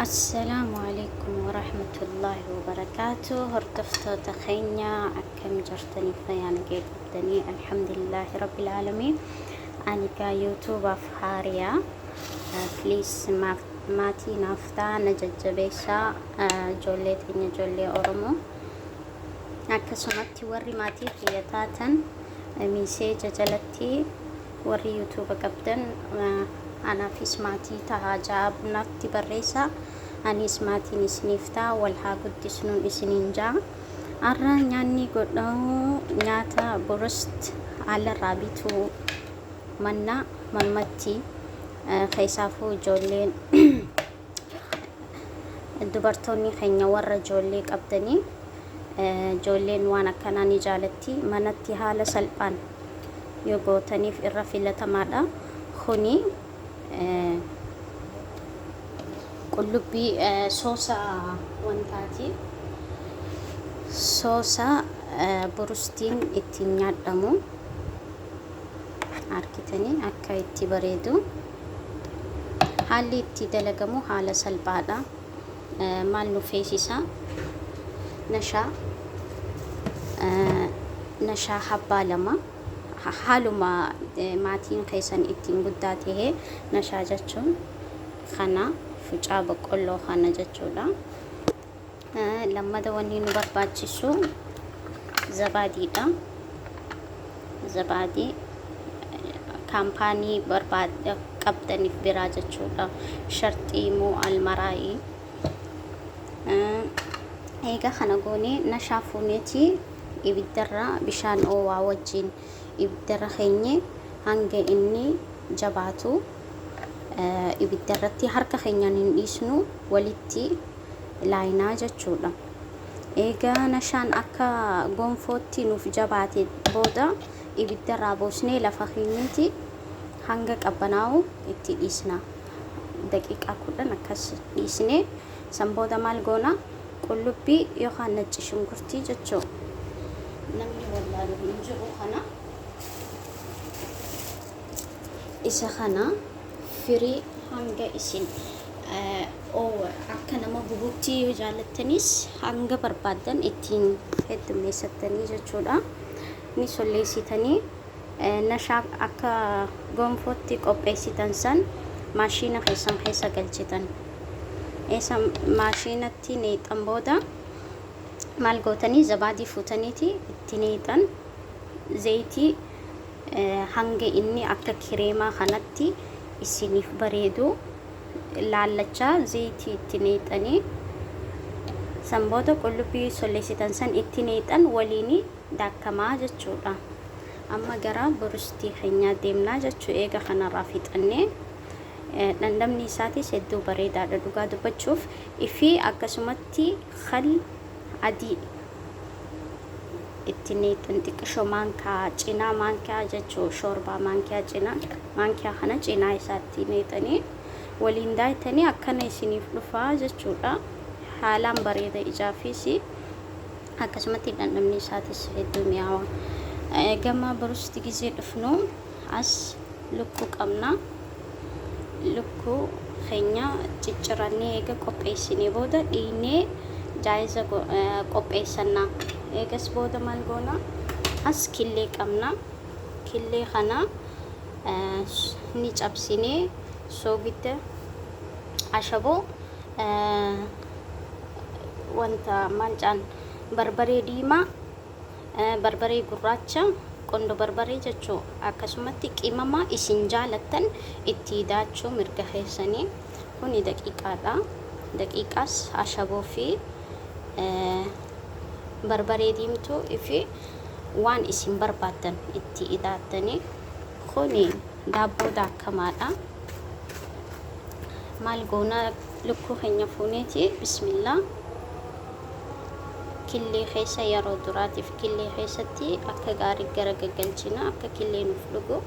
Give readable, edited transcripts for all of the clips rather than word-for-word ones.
Assalaamu alaikum warahmatullaahi wabarakaatu. Hordoftoota keenya, akkam jirtanii? Fayyaa nagee qabdanii? Alhamdulillaahi rabbil aalamiin. Ani gaa YouTubeaf haariyaa. Please, maatii naaf ta'a, na jajjabeessaa, ijoollee teenya, ijoollee Oromoo. Akkasumatti warri maatii kiyya taatan, message jalatti warri YouTube qabdan anaafis maatii tahaa ja'a natti barreessaa. Anis maatiin isiniif ta'a, wal haa guddisnuun isiniin ja'a. Har'a nyaanni godhamu nyaata broast alarraa bituu mannaa manumatti, keessaafuu ijoolleen, dubartoonni keenya warra ijoollee qabdanii, ijoolleen waan akkanaa ni jaalatti. Manatti haala salphaan yoo gootaniif irra filatamaadha. Kuni qullubbii soosa wantaati, soosa broastiin ittiin nyaadhamu. Argitanii akka itti bareedu? Haalli itti dalagamu haala salphaadha. Maal nu feesisa? Nashaa, nashaa habbaa 2, haaluma maatiin keessan ittiin guddaa tahee. Nashaa jechuun kana, fucaa boqqolloo kana jechuudha. Lammada wanni nu barbaachisu zabaadiidha. Zabaadii kaampaanii barbaad qabdaniif biraa jechuudha. Sharxii moo almaraa'ii. Egaa kana goonee, nashaa fuuneeti ibiddarra bishaan oowaa wajjin ibiddarra keenye, hanga inni jabaatu ibiddarratti harka keenyaan hin dhiisnu, walitti laayinaa jechuudha. Egaa nashaan akka gonfootti nuuf jabaate booda ibiddarraa buusnee lafa keenyeeti hanga qabbanaa'u itti dhiisna. Daqiiqaa 10 akkas dhiisnee, san booda maal goona? Qullubbii yookaan nacci shunkurtii jechuu, namni wallaalu hin jiru kana. Isa kana firii hanga isin akka nama gubutti yoo jaalattanis hanga barbaaddan ittiin heddummeessattanii jechuudha. Ni solleessitanii, nashaa akka gonfootti qopheessitan san maashiina keessan keessa galchitan. Isa maashiinatti neexan booda maal gootanii? Zabaadii fuutaniiti itti neexan. Zayitii hanga inni akka kireemaa kanatti isiniif bareedu laallachaa zayitii itti neexanii, san booda qullubbii solleessitan san itti neexan, waliin daakamaa jechuudha. Amma gara broastii keenyaa deemnaa jechuu. Eega kanarraa fixannee, dhandhamni isaatis hedduu bareedaadha dhugaa dubbachuuf. Ifi akkasumatti khal adii itti neexan, xiqqishoo maankaa cinaa, maankaa jechuu, shoorbaa maankaa cinaa, maankaa kana cinaa isaatti neexanii waliin daayitanii akkana isiniif dhufaa jechuudha. Haalaan bareeda ijaafis, akkasumatti dhandhamni isaatis hedduu mi'aawa. Gama broasti gizee dhufnu, as lukkuu qabna. Lukkuu keenya ciccirannee eega qopheessinee booda dhiinee jaayiza qopheessanna. Eegas booda maal goona? As killee qabna. Killee kana ni cabsinee, soogidda, ashaboo, wanta maal caan, barbaree diimaa, barbaree gurraacha, qondo barbaree jechuu, akkasumatti qimama isin jaalattan itti daachuu mirga keessanii. Kuni daqiiqaadha. Daqiiqaas ashaboo fi barbaree diimtuu fi waan isin barbaaddan itti idaattanii. Kuni daabboo daakamaadha. Maal goona? Lukkuu keenya fuuneeti, bismillaa, killee keessa, yeroo duraatiif killee keessatti akka gaarii gara gaggalchina, akka killee nuuf dhugu.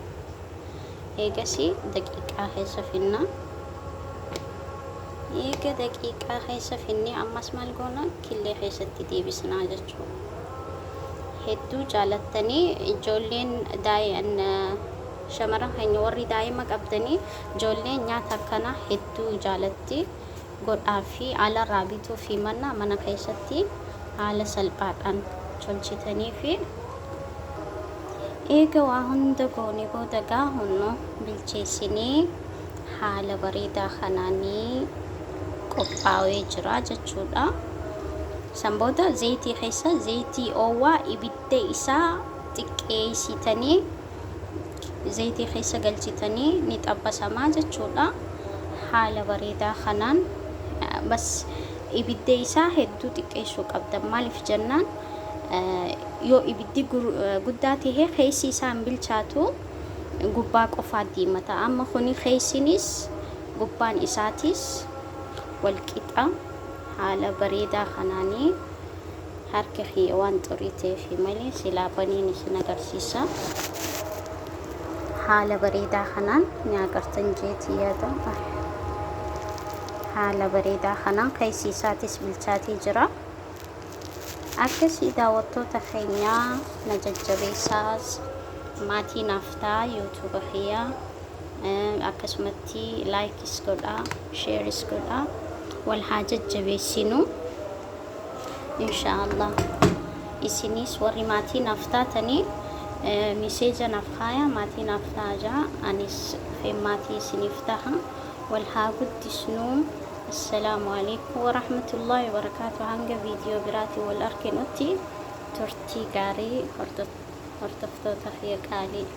Eegasii daqiiqaa keessa finna. Eega daqiiqaa keessa finnee, ammas maal goona? Killee keessatti deebisnaa jechuudha. Hedduu jaalattanii ijoolleen, daa'imman shamaran keenya, warri daa'ima qabdanii, ijoolleen nyaata akkanaa hedduu jaalatti. godhaa fi alarraa bituu fi manna mana keessatti haala salphaadhaan tolchitanii fi eega waa hunda goone booda gaa hunno bilcheessinee haala bareedaa kanaanii qophaa'ee jira jechuudha. San booda zayitii keessa zayitii oowwaa ibidda isaa xiqqeessitanii zayitii keessa galchitanii ni xabbasamaa jechuudha. Haala bareedaa kanaan bas ibidda isaa hedduu xiqqeessuu qabda. Maaliif jennaan, yoo ibiddi guddaa ta'e keessi isaa hin bilchaatu, gubbaa qofaa diimata. Amma kuni keessinis gubbaan isaatis walqixa haala bareedaa kanaanii. Harka kiyya waan xurii ta'eef malee silaa baniin isin agarsiisa. Haala bareedaa kanaan ni agartan jeetii yaada. Haala bareedaa kanaan keessi isaatis bilchaatee jira. Akkasii daawwattoota keenyaa, na jajjabeessaas, maatii naaf ta'a YouTube kiyyaa, akkasumatti like is godhaa, share is godhaa, wal haa jajjabeessinu inshaallah. Isinis warri maatii naaf taatanii message naaf kaaya, maatii naaf ta'a jaa, anis dhufee maatii isiniif taha, wal haa guddisnu. Assalaamu alaikum warahmatullaahi wabarakaatu. Hanga viidiyoo biraatiin wal arginutti turtii gaarii, hordoftoota kiyya qaalii.